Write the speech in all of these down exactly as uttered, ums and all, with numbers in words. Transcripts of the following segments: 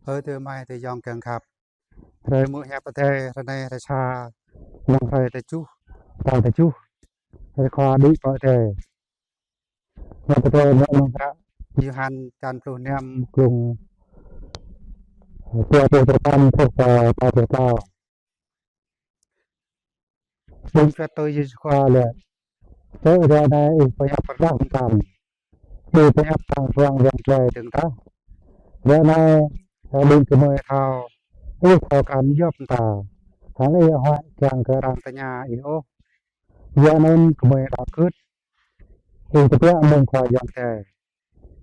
Ơ tơ amai tơ ayŏng kiăng khăp. Hrơi mơ̆ hiăp Adai, hrơi anai hrơi sa, amăng hrơi tơjuh, tal tơjuh, hrơi Khua đĭ pơ adai. Hiăp Adai mơ̆ng hră Yôhan čăn pluh năm, klung dua pluh dua păn truh pơ tal dua pluh klâo. Ƀing čuăt tui Yêsu Khua laĭ: Čơ ră anai ih pơhiăp pơrơđah mơtam, ih pơhiăp tang ruang yang tơlơi dơ̆ng tah. Ră anai ƀing gơmơi thâo, ih thâo krăn djŏp mơta, hăng ih huăi kiăng kơ arăng tơña ih ôh. Yua anŭn gơmơi đaŏ gưt, ih tơbiă mơ̆ng Khua Yang Adai.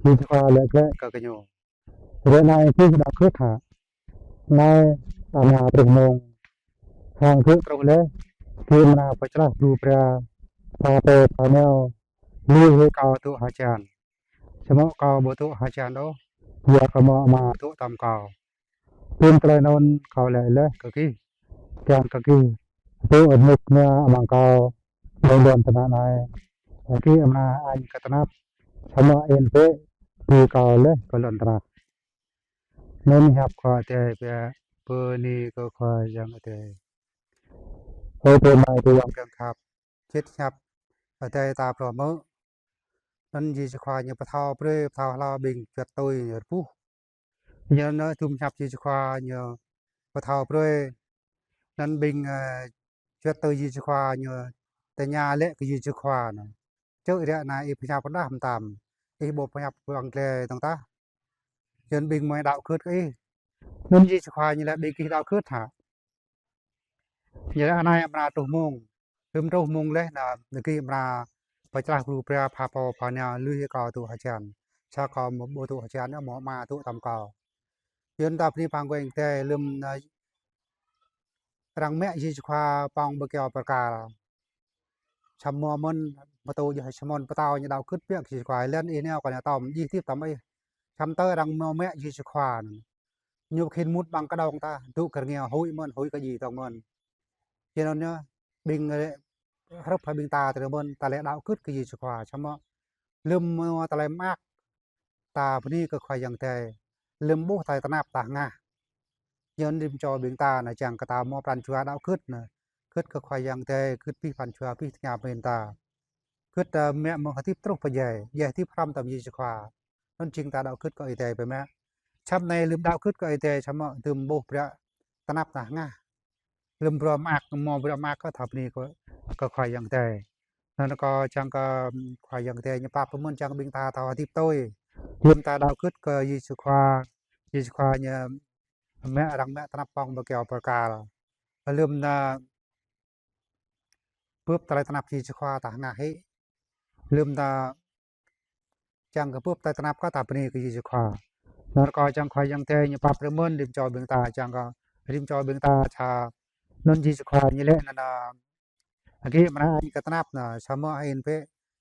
Yêsu Khua laĭ glaĭ kơ gơñu: Ră anai gih đaŏ gưt hă? Anai amra truh mông, hăng gơ̆ truh laih, gih amra pơčrah bru bra, pha pô pha neo, lui hĭ Kâo dŏ hơjăn. Samơ̆ Kâo ƀu dŏ hơjăn ôh, yua kơ mơ̆ Ama dŏ tơm Kâo. Tơm tơlơi anŭn Kâo laĭ laih kơ gih, kiăng kơ gih dŏ rơnŭk rơnua amăng Kâo ƀơi lŏn tơnah anai. Gih amra añ kơ tơnap, samơ̆ ĕn bĕ, tui Kâo laih kơ lŏn tơnah. Anŭn hiăp Khua Adai biă. Bơni kơ Khua Yang Adai. Ơ tơ amai tơ ayŏng kiăng khăp, čih hiăp Adai ta phrâo mơ̆. Anŭn Yêsu Khua ñu pơthâo brơi, pơthâo hlâo ƀing čuăt tui ñu rơbuh. Ñu anŭn tơm hiăp Yêsu Khua ñu pơthâo brơi. Anŭn ƀing, ơ, čuăt tui Yêsu Khua ñu tơña laĭ kơ Yêsu Khua anŭn: Čơ ră anai ih pơhiăp pơrơđah mơtam, ih ƀu pơhiăp pơang glai dơ̆ng tah. Yua anŭn ƀing gơmơi đaŏ gưt kơ ih. Anŭn Yêsu Khua ñu laĭ: Ƀing gih đaŏ gưt hă? Ñu laĭ: Anai amra truh mông. Lơ̆m truh mông laih anŭn gih amra pơčrah bru bra, pha pô pha neo, lui hĭ Kâo dŏ hơjăn. Sa Kâo ƀu dŏ hơjăn, mơ̆ Ama dŏ tơm Kâo. Yua anŭn ta bơni pơang Khua Yang Adai, lơ̆m anŭn arăng mă Yêsu Khua pŏng ƀơi kơyâo bơrkal. Samơ̆ mơ̆n pơtô jơh Simôn Pơtâo ñu đaŏ gưt biă kơ Yêsu Khua: Lĕ ih neo kơ anai tơm, djai hơdip tơm ih. Samơ̆ tơ arăng mă Yêsu Khua anŭn, ñu khĭn mŭt amăng kơđông tah, dŏ kơ rơngiao, huĭ mơ̆n, huĭ kơ djai tong mơ̆n. Yua anŭn ñu ƀing, ơ, hrup hăng ƀing ta tơdơi mơ̆n, ta laĭ đaŏ gưt kơ Yêsu Khua, samơ̆ lơ̆m mơ̆ tơlơi mơak ta bơni kơ Khua Yang Adai, lơ̆m ƀuh tơlơi tơnap ta hơngah. Yua anŭn rĭm čô ƀing ta anŭn kiăng kơ ta hmâo pran jua đaŏ gưt anŭn, gưt kơ Khua Yang Adai, gưt abih pran jua abih tơngia pơmĭn ta. Gưt, ơ, mă mơ̆ng hơdip truh pơ djai, djai hơdip hrŏm tơm Yêsu Khua. Anŭn jing ta đaŏ gưt kơ Ơi Adai biă mă. Samơ̆ anai lơ̆m đaŏ gưt kơ Ơi Adai samơ̆ tơm ƀuh bruă tơnap ta hơngah. Lơ̆m bruă mơak, hmâo bruă mơak kơ ta bơni kơ, kơ Khua Yang Adai. Anŭn kâo kiăng kơ, ưm, Khua Yang Adai ñu pap pơmĭn kiăng ƀing ta thâo hơdip tui. Lơ̆m ta đaŏ gưt kơ Yêsu Khua, Yêsu Khua ñu mă arăng mă tơnap pŏng ƀơi kơyâo bơrkal. Lơ̆m anŭn bưp tơlơi tơnap Yêsu Khua ta hơngah hĭ. Lơ̆m anŭn kiăng kơ bưp tơlơi tơnap kơ ta bơni kơ Yêsu Khua. Anŭn kâo kiăng Khua Yang Adai ñu pap pơmĭn rĭm čô ƀing ta, kiăng kơ rĭm čô ƀing ta sa. Anŭn Yêsu Khua ñu laĭ anŭn, anŭn gih amra añ kơ tơnap anŭn, samơ̆ ĕn bĕ,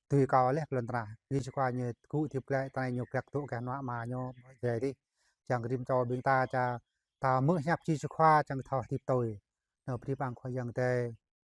tui Kâo laih kơ lŏn tơnah. Yêsu Khua ñu tơgŭ hơdip glaĭ, tơnai ñu glăk dŏ gah hơnuă Ama ñu mơ̆ djai dih. Kiăng kơ rĭm čô ƀing ta sa, ta hmư̆ hiăp Yêsu Khua kiăng thâo hơdip tui. Anŭn bơni pơang Khua Yang Adai.